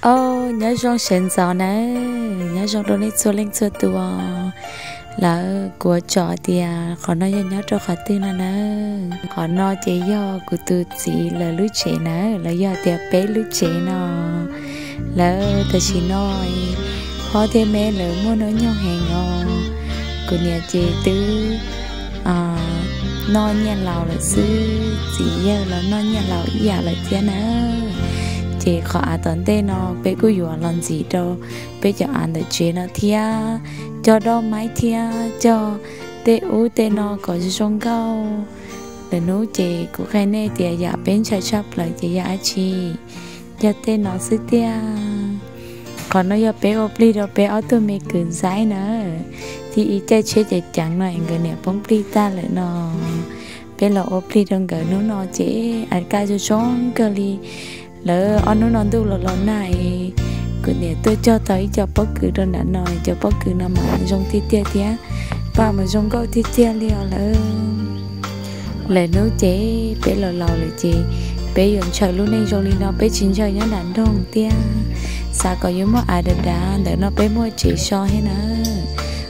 Au, nyob zoo sawv ntxov nawb, nyob zoo rau nej txhua leej txhua tus. Lawv kuv tsom tias qhov no yog nyob rau qhov twg no nawb. Qhov no ces yog kuv tus txiv lawv lub tsev nawb, los yog tias peb lub tsev no. Lawv tam sim no phob thiab meb lawv muaj hnub nyoog heev os. Kuv niam ces twb noj nyiaj laus lawm xwb, txiv yawg los noj nyiaj laus ib yam lawm thiab nawb. Ces qhov av tom ntej no peb kuj yuav los ntxiv rau peb cov av ntawm tsev no thiab, cog doj maib thiab cog tej ub tej no kom zoo zoo nkauj. Lwm hnub ces kuv qhia nej tias yam peb ntshai tshaj plaws ces yog dab tsi, yog tej no xwb tiag. Qhov no yog peb ua plig rau peb ob tug me kwv Ntxaib na, thiab ib caij tsheb ceev ceev no es nkawd niam poob plig tag lawm no. Peb los ua plig rau nkawd hnub no ces a kaj zoo zoo kawg li. Lawv ob hnub no ntuj los los nag es kuv niam tuaj cog tau ib co pob kws rau nram no, cov pob kws no mas zoo tiag tiag thiab, paj mas zoo nkauj tiag tiag li os lawv. Lwm hnub ces peb los laus lawm ces peb yuav ntshaw lub neej zoo li no, peb tsis ntshaw nyob nram nroog tiag. Xav kom yuav muaj av dav dav ntawm no peb muaj tsev so thiab na,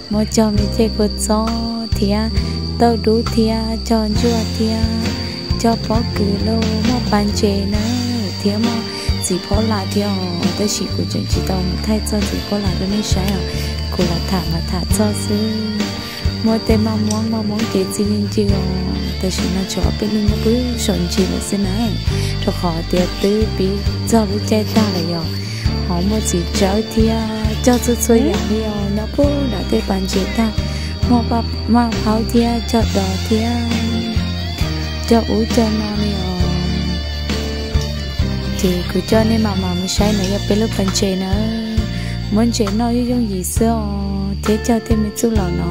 muaj cog me caij kua txob thiab tauj dub thiab cog ntsuag thiab cog pob kws lauj, muaj pas ntses na, thiab muaj txiv phaub las thiab os. Tab sis kuv tseem tsis tau mus thaij txog txiv phaub las rau nej saib os, kuv los tham mas tham txog xwb. Muaj tej maj muab maj muab ces txi ncw ncw os. Tam sim no tsuas ob peb lub nyob pw saum ntsis lawm xwb na, rau qhov tias twb pib txog lub caij tag lawm yom. Ho muaj txiv tsawb thiab cog txhua txhua yam li os, nyob pw nram tej pas ntses tag, muaj maj phaub thiab cog dos thiab cog ub cog no li os. Ces kuv coj nej mam mam mus saib no yog peb lub pas ntses na, muab ntses noj yooj yooj yim xwb os, thiab cog tej me txuj lom no.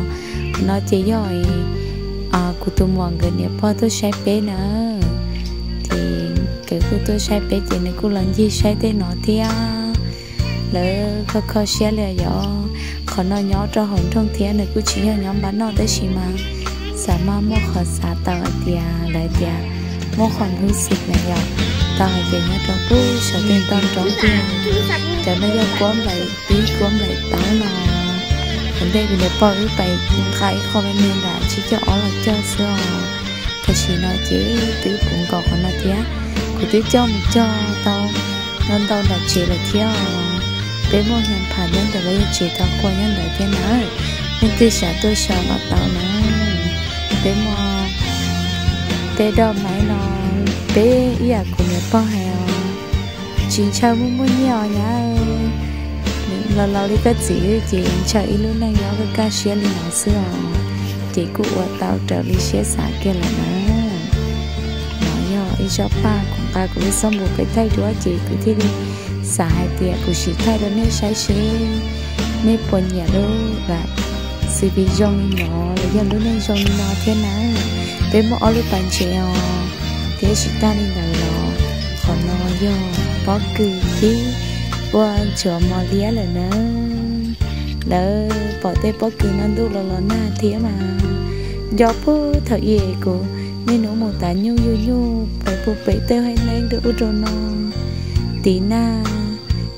No ces yog kuv tus muam nkawd niam pog tuaj saib peb na, ces nkawd kuj tuaj saib peb ces nws kuj los ncig saib tej no thiab. Lawv kho kho siab li yom, qhov no nyob rau hauv nroog thiab nws kuj tsis yog nyob npab noj tab sis mas xav mas muaj qhov xav tau hais tias lawv tias muaj qhov hnub xim na yom, tau hais tias nyob rau pub saum tej ntoo roob tiag. Cov no yog kuab nplaim pib kuab nplaim taub no. Ua ntej kuv niam pog wb pais nqa ib qho me me nram tsib caug ob los cog xwb os. Tam sim no ces twb puv nkaus qhov no thiab, kuv twb coj mus cog tau ntau ntau nram tsev lawm thiab os. Peb muaj hia pham nyob ntawd los yog tsev tau qua nyob ntawd thiab na, leej twg xav tuaj so los tau na. Peb muaj tej doj maiv no, peb ib yam kuv niam pog hais os, tsis ntshaw muaj muaj nyiaj os nyab. Laus laus li koj txiv ces ntshaw ib lub neej nyob kaj kaj siab li no xwb os, ces kuj ua tau raws li siab xav kiag lawm na. No yog ib zaj paj kuv nqa kuv lub xab npum pem thaij duab ces kuv thiaj li xav hais tias kuv sim thaij rau nej saib seb nej puas nyiam lub lam xws li zoo li no los yog lub neej zoo li no thiab na. Peb muaj ob lub pas ntses os, thiab tsis tag li ntawd los qhov no yog pob kws tib ua nchuav mos liab lawm na. Lawv pom tej pob kws no ntuj los los nag thiab mas nco puag thaum ub kuv niaj hnub mus tav nyuj yug nyuj pem puag pem tej haiv neeb rau ub rau no. Tiv nag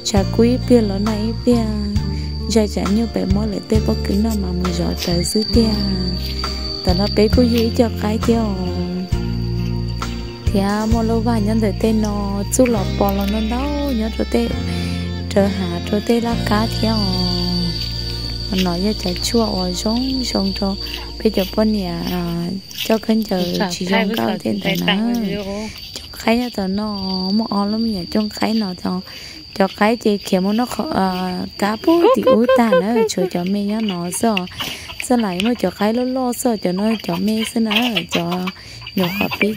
tshav kub ib pliag los nag ib pliag, ntshai tsam nyuj pem muab lawv tej pob kws noj mas mus zov rawv xwb tiag. Tam no peb kuj yug ib co qaib thiab os, thiab muaj lub vaj nyob ntawm tej no, txuj lom pos los ntau ntau nyob rau tej, rau hav rau tej laj kab thiab os. No yog cov tshuaj uas zoo zoo rau peb cov poj niam coj khaub ncaws tsis zoo nkauj tej ntawd na. Cov qaib nyob tom no, muaj ob lub me nyuam coj qaib no, cov qaib ces khiav mus noj kab puag tim ub tag na, tshuav cov me nyob no xwb os. Xab lais muaj cov qaib loj loj xwb os, cov no cov me xwb na, cov nyuam qhuav pib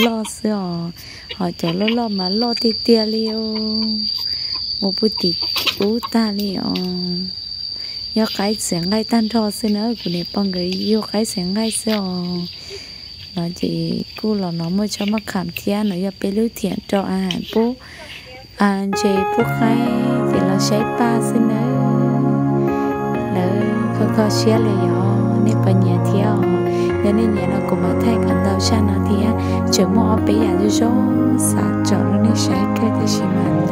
loj xwb os, ho cov loj loj mas loj tiag tiag li os, mus puag tim ub tag li os. Yog qaib txiav nqaij tag nrho xwb na, kuv niam pog nkawd yug qaib txiav nqaij xwb os. No ces kuj los no muaj tsob maj kham thiab, no yog peb lub thiam rau a has pub ntses pub qaib ces los saib paj xwb nawb. Lawv kho kho siab li yog nej puas nyiam thiab os. Yog nej nyiam no kuv mam thaij kom ntau zaj no thiab, tseem muaj ob peb yam zoo zoo xav tsom rau nej saib kawg tab sis mas